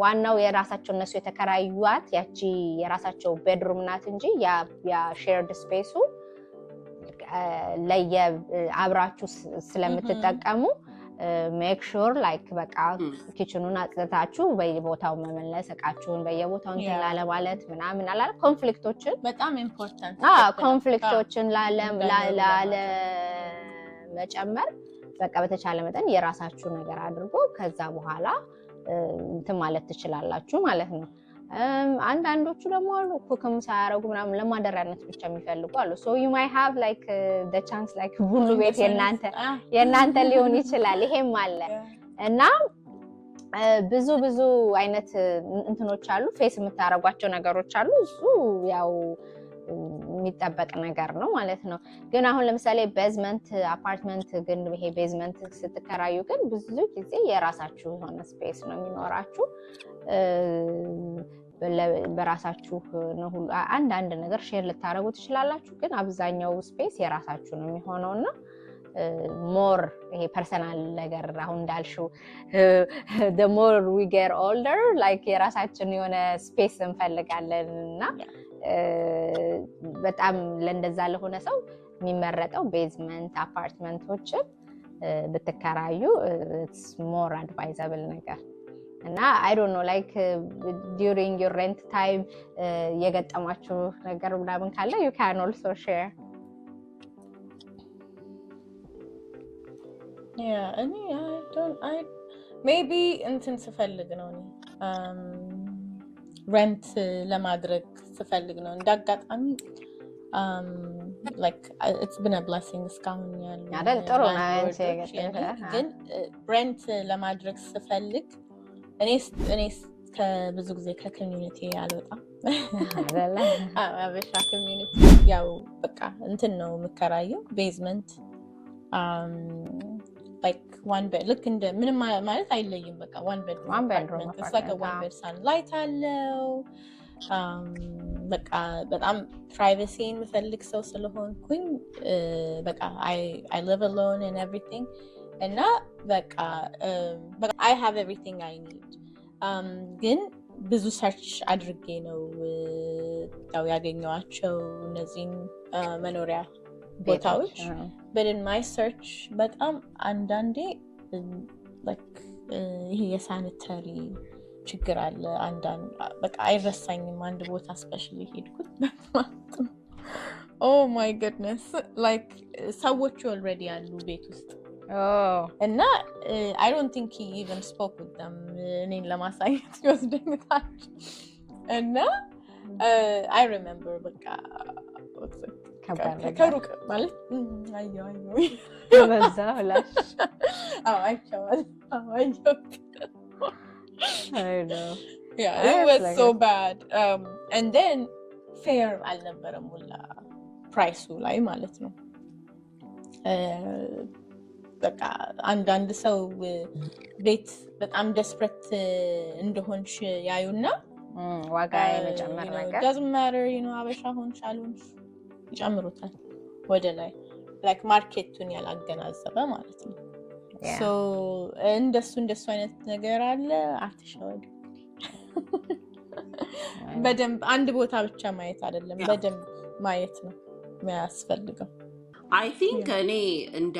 ዋናው የራሳቸው እነሱ የተከራዩት ያቺ የራሳቸው bedroom ናት እንጂ ያ shared space ኡ ለየ አብራችሁ ስለምትጠቀሙ make sure like በቃ kitchen ኑን አጽድታችሁ በየቦታው መመለስ፣ እቃችሁን በየቦታው እንትን ላለማለት ምናምን አላለ conflict ኦችን በጣም important። Conflict ኦችን ላለመጨመር በቃ በተቻለ መጠን የራሳችሁ ነገር አድርጎ ከዛ በኋላ እንትን ማለት ትችላላችሁ ማለት ነው። አንዳንዶቹ ደግሞ አሉ cook ም ሳያደርጉ ምናምን ለማደሪያነት ብቻ የሚፈልጉ አሉ። So you might have like the chance like ሙሉ ቤት የእናንተ ሊሆን ይችላል። ይሄም አለ እና ብዙ ብዙ አይነት እንትኖች አሉ፣ face የምታደርጓቸው ነገሮች አሉ። እሱ ያው የሚጠበቅ ነገር ነው ማለት ነው። ግን አሁን ለምሳሌ basement apartment ግን ይሄ basement ስትከራዩ ግን ብዙ ጊዜ የራሳችሁ የሆነ space ነው የሚኖራችሁ። በራሳችሁ ነው ሁሉ፣ አንዳንድ ነገር share ልታደርጉ ትችላላችሁ፣ ግን አብዛኛው space የራሳችሁ ነው የሚሆነው እና more ይሄ personal ነገር አሁን እንዳልሽው the more we get older like የራሳችን የሆነ space እንፈልጋለን እና በጣም ለእንደዛ ለሆነ ሰው የሚመረጠው basement apartment ኦችን ብትከራዩ more advisable ነገር። እና I don't know, like during your rent time የገጠማችሁ ነገር ምናምን ካለ you can also share. Yeah, እኔ I don't I maybe እንትን ስፈልግ ነው፣ እኔ rent ለማድረግ ስፈልግ ነው። እንደ አጋጣሚ like it's been a blessing እስካሁን ያሉ አይደል? ጥሩ ነው። አንቺ landlord ኦች የኔ። የገጠመሽ፣ ግን rent ለማድረግ ስፈልግ እኔ ከብዙ ጊዜ ከ community አልወጣም። አይደለ? አዎ፣ አበሻ community ያው በቃ እንትን ነው የምከራየው፣ basement like one bed፣ ልክ እንደ ምንም ማለት አይለይም። በቃ one bed One bedroom apartment, one አዎ። bed፣ sunlight አለው። በቃ በጣም privacy ን የምፈልግ ሰው ስለሆንኩኝ በቃ I live alone and everything እና በቃ I have everything I need። ግን ብዙ search አድርጌ ነው ያው ያገኘኋቸው እነዚህን መኖሪያ ቦታዎች። But in my search በጣም አንዳንዴ like ይሄ የ sanitary ችግር አለ። አንዳንድ በቃ አይረሳኝም። አንድ ቦታ especially ሄድኩት Oh my goodness, like ሰዎቹ already ያሉ ቤት ውስጥ እና I don't think he even spoke with them። እኔን ለማሳየት ሲወስደኝ ታች እና I remember በቃ ከባድ ነገር። ከሩቅ ማለት አየሁ አየሁ። በዛ ላሽ። አዎ፣ አይቼዋለሁ። አዎ፣ አየሁት። I know. Yeah, it It's was like so bad. And then fair አልነበረም ሁላ price ኡ ላይ ማለት ነው። በቃ አንዳንድ ሰው ቤት በጣም desperate እንደሆንሽ ያዩና ዋጋ የመጨመር ነገር። Doesn't matter አበሻ ሆንሽ አልሆንሽ ይጨምሩታል ወደ ላይ፣ like market ኡን ያላገናዘበ ማለት ነው። So እንደሱ አይነት ነገር አለ። አትሸወዱ። በደንብ አንድ ቦታ ብቻ ማየት አይደለም፣ በደንብ ማየት ነው የሚያስፈልገው። I think እኔ እንደ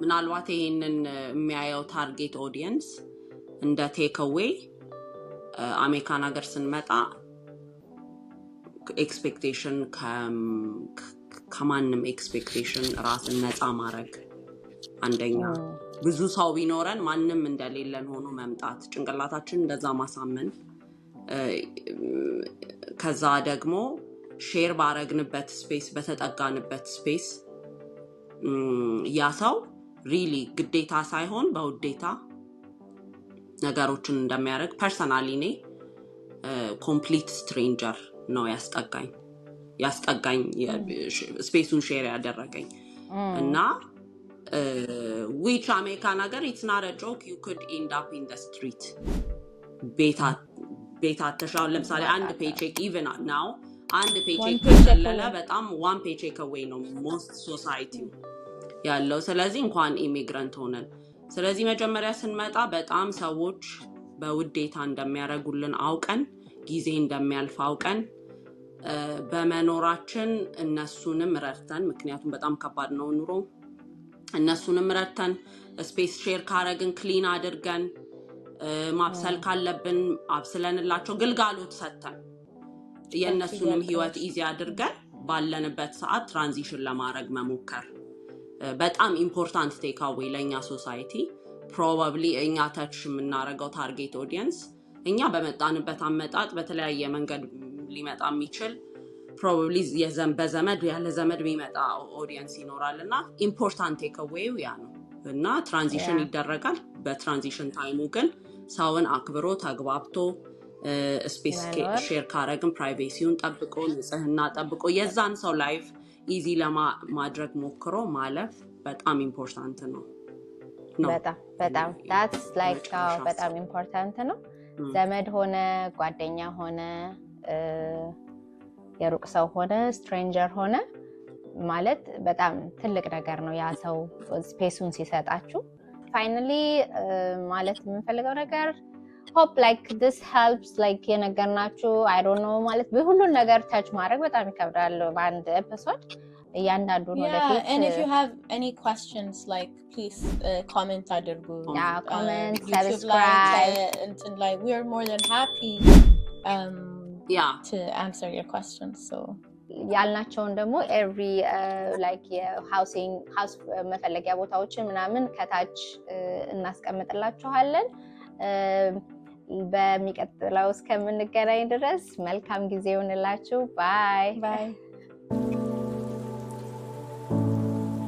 ምናልባት ይሄንን የሚያየው target audience እንደ takeaway አሜሪካን ሀገር ስንመጣ expectation፣ ከማንም expectation ራስን ነፃ ማድረግ አንደኛ፣ ብዙ ሰው ቢኖረን ማንም እንደሌለን ሆኖ መምጣት፣ ጭንቅላታችን እንደዛ ማሳመን፣ ከዛ ደግሞ share ባረግንበት space፣ በተጠጋንበት space ያ ሰው really ግዴታ ሳይሆን በውዴታ ነገሮችን እንደሚያደርግ። Personally እኔ complete stranger ነው ያስጠጋኝ፣ space ኡን share ያደረገኝ። እና which አሜሪካን ሀገር it's not a joke, you could end up in street። ቤት አተሽ አሁን ለምሳሌ አንድ paycheck፣ even now አንድ paycheck ከዘለለ በጣም one paycheck away ነው most society ው ያለው። ስለዚህ እንኳን immigrant ሆነን። ስለዚህ መጀመሪያ ስንመጣ በጣም ሰዎች በውዴታ እንደሚያደርጉልን አውቀን፣ ጊዜ እንደሚያልፍ አውቀን፣ በመኖራችን እነሱንም ረድተን፣ ምክንያቱም በጣም ከባድ ነው ኑሮ፣ እነሱንም ረድተን space share ካረግን clean አድርገን፣ ማብሰል ካለብን አብስለንላቸው፣ ግልጋሎት ሰጥተን፣ የእነሱንም ህይወት easy አድርገን ባለንበት ሰዓት transition ለማድረግ መሞከር በጣም important takeaway ለእኛ society። Probably እኛ touch የምናደርገው target audience እኛ በመጣንበት አመጣጥ በተለያየ መንገድ ሊመጣ የሚችል፣ probably በዘመድ ያለ ዘመድ የሚመጣ audience ይኖራል። እና important takeaway ው ያ ነው። እና transition ይደረጋል። በ transition time ኡ ግን ሰውን አክብሮ፣ ተግባብቶ፣ space share ካረግን privacy ውን ጠብቆ፣ ንጽህና ጠብቆ፣ የዛን ሰው life easy ለማድረግ ሞክሮ ማለፍ በጣም important ነው። በጣም በጣም that's like በጣም important ነው። ዘመድ ሆነ፣ ጓደኛ ሆነ፣ የሩቅ ሰው ሆነ፣ stranger ሆነ ማለት በጣም ትልቅ ነገር ነው ያ ሰው space ኡን ሲሰጣችሁ። Finally ማለት የምንፈልገው ነገር hope like this helps, like የነገርናችሁ። I don't know፣ ማለት ሁሉን ነገር touch ማድረግ በጣም ይከብዳል በአንድ episode እያንዳንዱን። ወደፊት And if you have any questions, like please comment አድርጉ። Yeah, comment, YouTube ላይ subscribe. እንትን ላይ we are more than happy to answer your questions. So ያልናቸውን ደግሞ every like የ housing house መፈለጊያ ቦታዎችን ምናምን ከታች እናስቀምጥላችኋለን። በሚቀጥለው እስከምንገናኝ ድረስ መልካም ጊዜ ይሁንላችሁ። Bye. Bye.